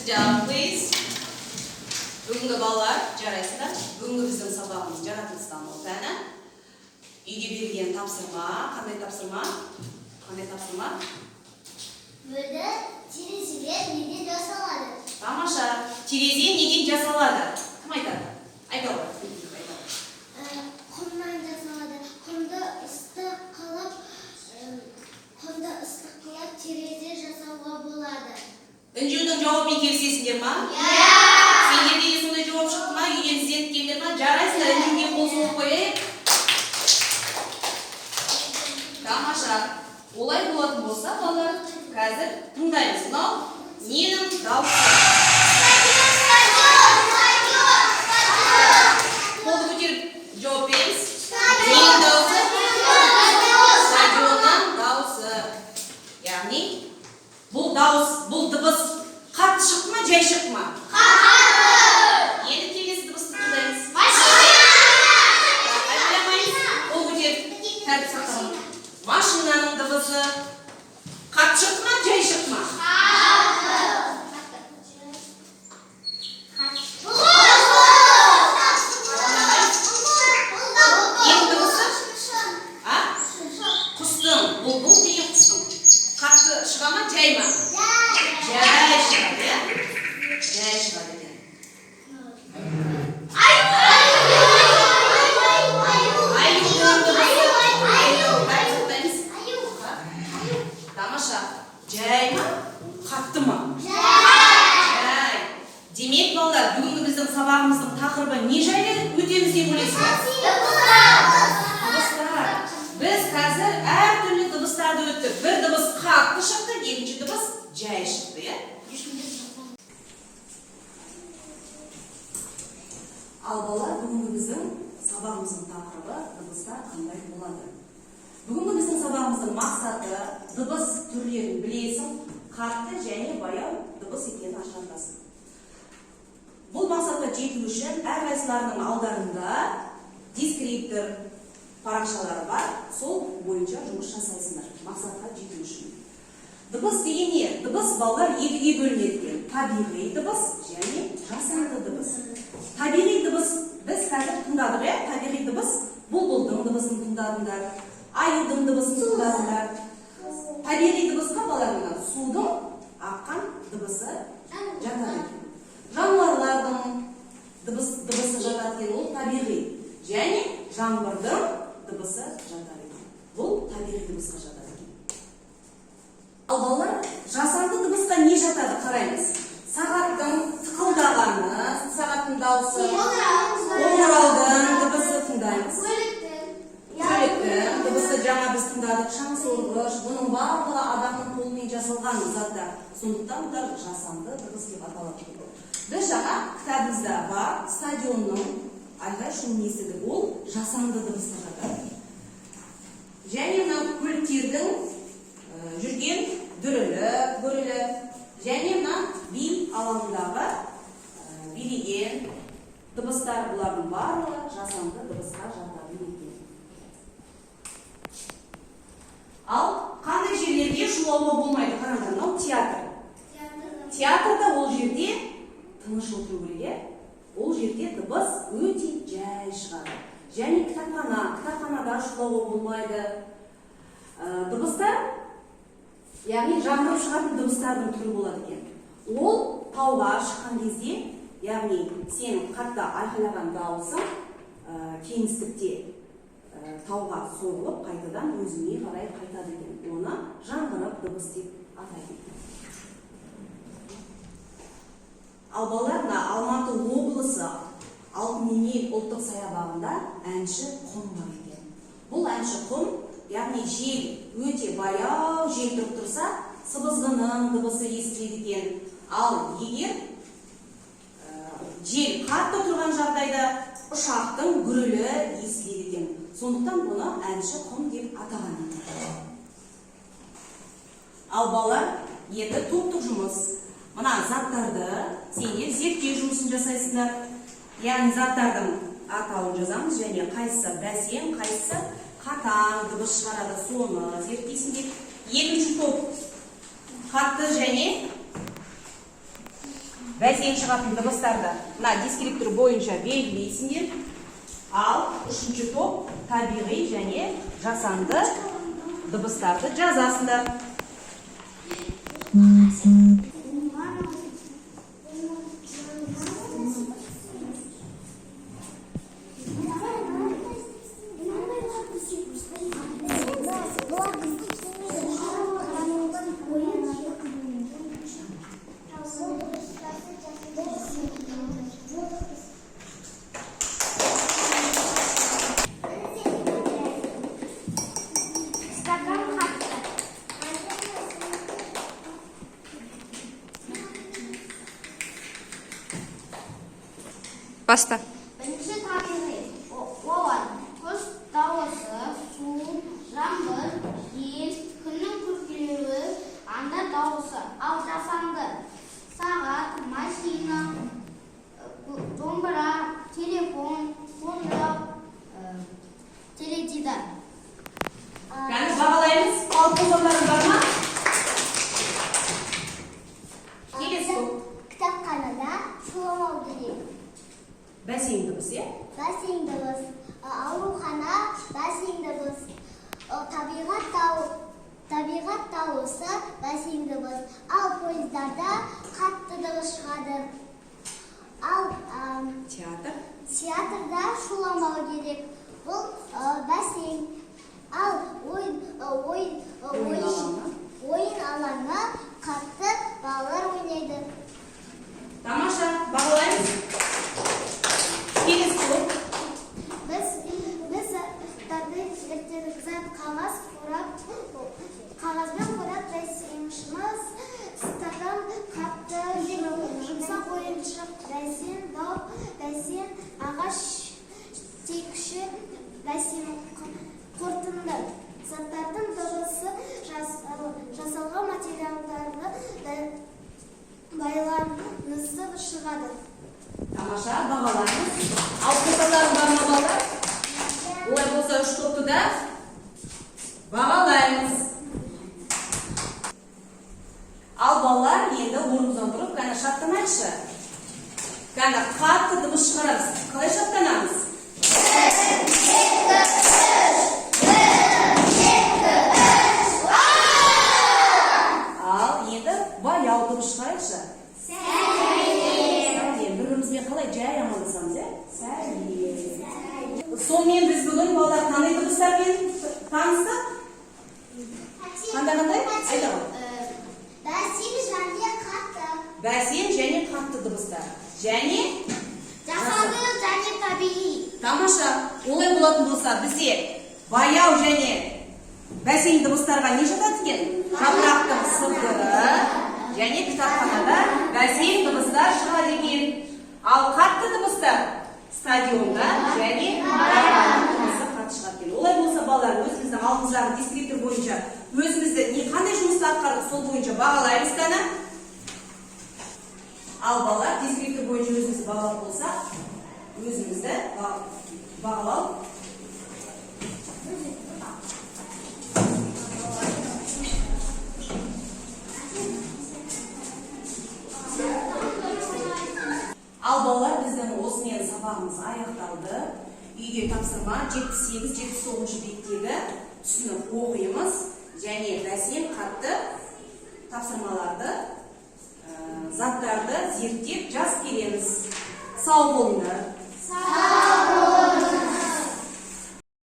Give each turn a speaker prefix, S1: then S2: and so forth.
S1: Sit down, please. Бүгінгі балалар, жарайсыңдар. Бүгінгі біздің сабағымыз жаратылыстану пәні. Үйге берілген тапсырма, қандай тапсырма? Қандай тапсырма?
S2: Бөлді терезелер неден жасалады?
S1: Тамаша. Терезе неден жасалады? Кім айтады? Айта ғой. Айта ғой.
S2: Құмнан жасалады. Құмды ыстық қылып, құмды ыстық қылып терезе жасауға болады.
S1: Інжудің жауабымен келісесіңдер ма?
S2: Иә!
S1: Сендерде де сондай жауап шықты ма? Үйден ізденіп келдіңдер ма? Жарайсыңдар, Інжуге қол соғып қояйық. Тамаша. Олай болатын болса, балалар, қазір тыңдаймыз. Мынау ненің дауысы?
S2: Стадион, стадион, стадион, стадион.
S1: Қолды көтеріп жауап береміз.
S2: Стадион.
S1: Ненің дауысы?
S2: Стадион.
S1: Стадионның дауысы. Яғни, бұл дауыс, бұл дыбыс қатты шықты ма, жай шықты ма?
S2: Қатты.
S1: Енді келесі дыбысты тыңдаймыз.
S2: Машина.
S1: Айқайламаймыз. Қол көтеріп тәртіп сақталады. Машинаның дыбысы қатты шықты ма, жай шықты ма? Ең дыбысы? А? Құстың, бұлбұл деген құстың. Қатты шыға ма, жай ма? Жай шығады, иә? Жай шығады екен. Аюдың дыбысы. Тәртіп сақтаймыз. Тамаша. Жай ма? Қатты ма? Жай. Демек, балалар, бүгінгі біздің сабағымыздың тақырыбы не жайлы өтеміз деп ойлайсыздар? Дыбыстар. Біз қазір әртүрлі дыбыстарды өттік. Бір дыбыс қатты шықты, екінші дыбыс жай шықты, иә? Ал балалар, бүгінгі біздің сабағымыздың тақырыбы дыбыстар қандай болады? Бүгінгі біздің сабағымыздың мақсаты дыбыс түрлерін білесің, қатты және баяу дыбыс екенін ажыратасың. Бұл мақсатқа жету үшін әрқайсыларының алдарында дескриптор парақшалары бар, сол бойынша жұмыс жасайсыңдар мақсатқа жету үшін. Дыбыс деген не? Дыбыс балалар екіге бөлінеді екен. Табиғи дыбыс және жасанды дыбыс. Табиғи дыбыс біз қазір тыңдадық, иә? Табиғи дыбыс бұлбұлдың дыбысын тыңдадыңдар, аюдың дыбысын тыңдадыңдар. Табиғи дыбысқа балалар мына судың аққан дыбысы жатады екен. Жануарлардың дыбысы жатады екен, ол табиғи. Және жаңбырдың дыбысы жатады екен. Бұл табиғи дыбысқа жатады екен. Ал балалар, жасанды дыбысқа не жатады қараймыз. Сағаттың тықылдағаны, сағаттың дауысы, қоңыраудың дыбысы тыңдаймыз. Көліктің дыбысы жаңа біз тыңдадық, шаңсорғыш, бұның барлығы адамның қолымен жасалған заттар. Сондықтан бұлар жасанды дыбыс деп аталады. Біз жаңа кітабымызда бар стадионның айқай шуын естідік, ол жасанды дыбысқа жатады. Және мына көліктердің жүрген дүрілі, гүрілі, және мына би алаңындағы билеген дыбыстар, бұлардың барлығы жасанды дыбысқа жатады екен. Ал қандай жерлерге шулауға болмайды? Қараңдар, мынау театр. Театрда ол жерде тыныш отыру керек, иә? Ол жерде дыбыс өте жай шығады. Және кітапханада шулауға болмайды. Дыбыстар, яғни жаңғырып шығатын дыбыстардың түрі болады екен. Ол тауға шыққан кезде, яғни сен қатты айқайлаған дауысың, кеңістікте, тауға соғылып, қайтадан өзіңе қарай қайтады екен. Оны жаңғырық дыбыс деп атайды екен. Ал балалар, мына Алматы облысы Алтын ұлттық саябағында әнші құм бар екен. Бұл әнші құм, яғни жел өте баяу жел тұрып тұрса, сыбызғының дыбысы естіледі екен. Ал егер жел қатты тұрған жағдайда ұшақтың гүрілі естіледі екен. Сондықтан бұны әнші құм деп атаған екен. Ал балалар, енді топтық жұмыс. Мына заттарды сендер зерттеу жұмысын жасайсыңдар. Яғни заттардың атауын жазамыз және қайсысы бәсең, қайсысы қатаң дыбыс шығарады, соны зерттейсіңдер. Екінші топ қатты және Бәсең шығатын дыбыстарды мына дескриптор бойынша белгілейсіңдер. Ал үшінші топ табиғи және жасанды дыбыстарды жазасыңдар.
S2: Стакан қатты.
S3: Баста.
S2: Бірінші табиғи олар құс дауысы, су, жаңбыр, жел, күннің күркіреуі, аңдар дауысы. Ал жасанды сағат, машина, домбыра, телефон, қоңырау, теледидар.
S1: Кәні, бағалаймыз. Ал қолдауларың бар ма? Келесі топ.
S2: Кітапханада шуламау керек.
S1: Бәсең дыбыс, иә?
S2: Бәсең дыбыс, аурухана бәсең дыбыс, табиғат дауысы бәсең дыбыс. Ал пойыздарда қатты дыбыс шығады. Ал
S1: Театр.
S2: Театрда шуламау керек. Бұл бәсең. Ал ойын ойын
S1: Ойын
S2: ойын
S1: алаңы.
S2: Ойын алаңы қатты балалар ойнайды.
S1: Тамаша, бағалаймыз. Келесі топ.
S2: Біз заттарды зерттедік. Зат қағаз қорап, қағазбен қорап бәсең шыны, стакан қатты, жұмсақ ойыншық бәсең, доп бәсең, ағаш текші бәсең. Қорытынды. Заттардың дыбысы жасалған материалдарды байланысты шығады.
S1: Тамаша, бағалаймыз. Ал қосарларың бар ма, балалар? Олай болса, үш топты да бағалаймыз. Ал балалар, енді орнымыздан тұрып, кәні, шаттанайықшы. Кәні, қатты дыбыс шығарамыз. Қалай шаттанамыз? Ал енді баяу дыбыс шығарайықшы. Сәлем. Бір бірімізбен қалай жай амандасамыз, иә? Сәлем. Сонымен, біз бүгін, балалар, қандай дыбыстармен таныстық? Қандай, қандай? Айта ғой.
S2: Бәсең және қатты.
S1: Бәсең және қатты дыбыстар. Және
S2: Жасанды және табиғи.
S1: Тамаша. Олай болатын болса, бізде баяу және бәсең дыбыстарға не жатады екен? Жапырақтың сыбдыры және кітапханада бәсең дыбыстар шығады екен. Ал қатты дыбыстар стадионда және барабанның дыбысы қатты шығады екен. Олай болса, балалар, өзіміздің алдымыздағы дескриптор бойынша өзімізді не қандай жұмысты атқардық, сол бойынша бағалаймыз, кәні. Ал балалар, дескриптор бойынша өзімізді бағалап болсақ, өзімізді бағалау. Ал балалар, біздің осымен сабағымыз аяқталды. Үйге тапсырма: 78-79 беттегі түсінік оқимыз және бәсең, қатты тапсырмаларды, заттарды зерттеп жазып келеміз. Сау болыңдар.